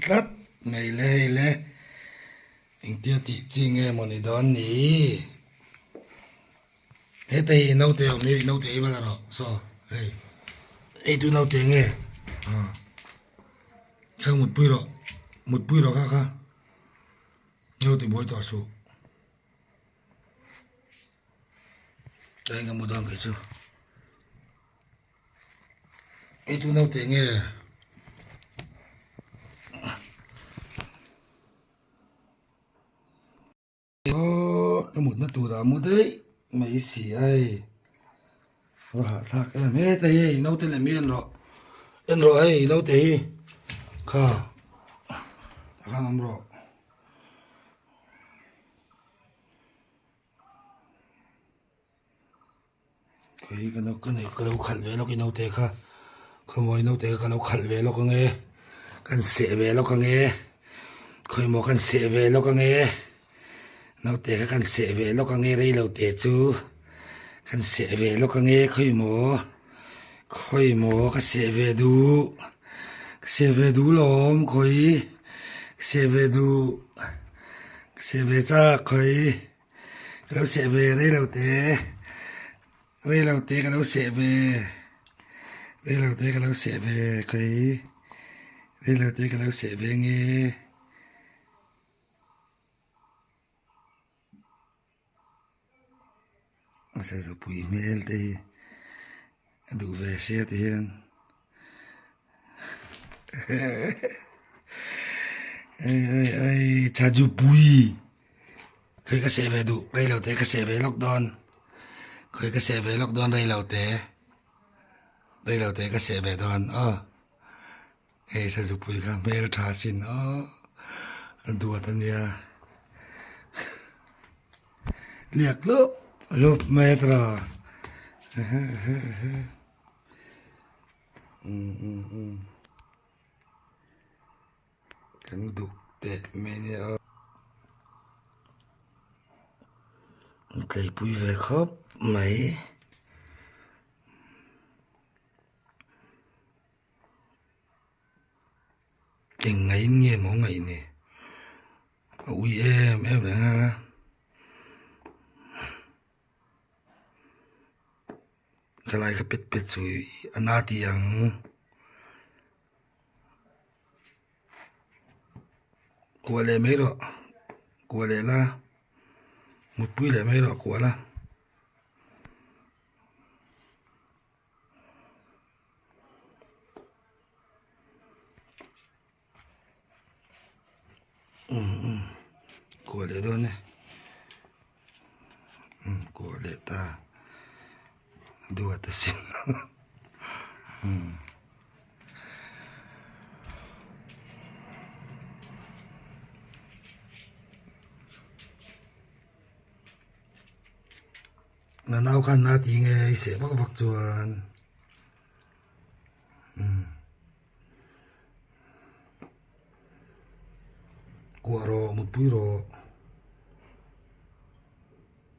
Tlat mai le hei le, engtia tih chi nge maw ni dawn ni? Heta hi naute awm hi naute hi va la rawh saw hei hei tu naute nge ah kha mutpui rawh mutpui rawh kha kha naute buai tawh suh eng ka mu dawn kei chu. Hei tu naute nge aw ka mutna turah mu daih mai si a hei va hahthlak em heta hi hei naute lem hi en rawh en rawh hei naute hi kha tah khan awm rawh. Kei ka ka nei ka lo khalh ve lawk i naute kha khawmawi naute kha ka lo khalh ve lawk ange kan seh ve lawk ange khawimaw kan seh ve lawk ange naute kha kan seh ve lawk ange rei lo te chu kan seh ve lawk ange khawimaw khawimaw ka seh ve duh ka seh ve duh lawm khawi ka seh ve duh ka seh ve chak khawi. Ka lo seh ve rei lo te, rei lo te ka lo seh ve, rei lo te ka lo seh ve khawi, rei lo te ka lo seh ve nge. A sazupui hmel te hi a duh ve sia ti hian ei ei ei sazupui khawi ka seh ve duh rei lo te ka seh ve lawk dawn khawi ka seh ve lawk dawn rei lo te rei lo te ka seh ve dawn aw hei sazupui kha hmel tha sin aw a duat ania. Liak lup lup mai a tawh kan duh teh mai ania aw tleipui ve khawp mai. Eng ngaiin nge maw ngaih ni a ui em em reng a helai ka pet pet chu a na tih ang kuah leh mai rawh kuah leh la mutpui leh mai rawh kuah la. Kuah leh dawn e kuah leh ta duat asin Na nau khan na ti nge i seh vak vak chuan umm kuah rawh mutpui rawh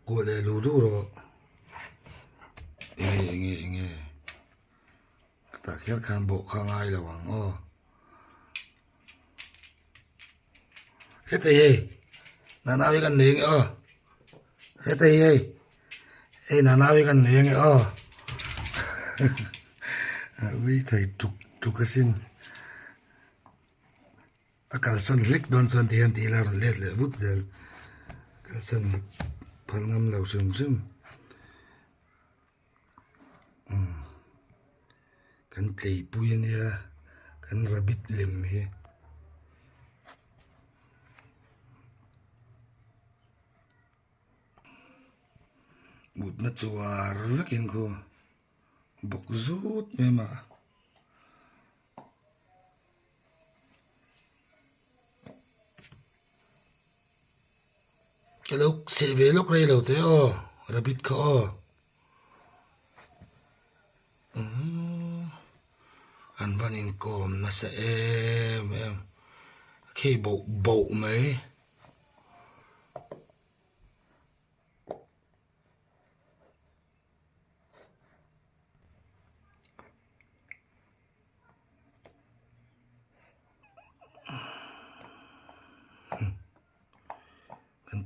kuah leh lu lu rawh enge enge enge tah kher khan bawh kha a ngai lo ang aw. Heta hi hei nana hi kan nei ange aw heta hi hei hei nana hi kan nei ange aw a ui thei tuk tuk asin a kalsan hlek dawn chuan ti hian ti ila a rawn let leh vut zel kalsan phal ngam lo hrim hrim umm kan tleipui ania kan rabbit lem hi. Mutna chuar vekin khu bawk zut mai mah. Ka lo seh ve lawk rei lo teh aw rabbit kha aw an van inkawm nasa em em khi boh boh mai.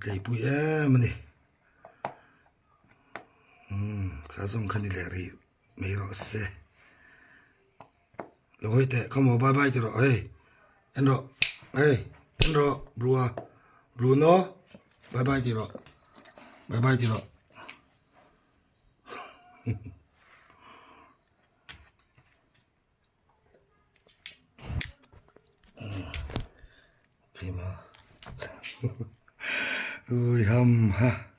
tleipui em a ni umm kha zawng kha ni leh rih mai rawh se lo hawi teh khaw maw bye bye ti rawh hei en rawh hei en rawh Blue-a Bruno bye bye ti rawh bye bye ti rawh. Ui ham ha.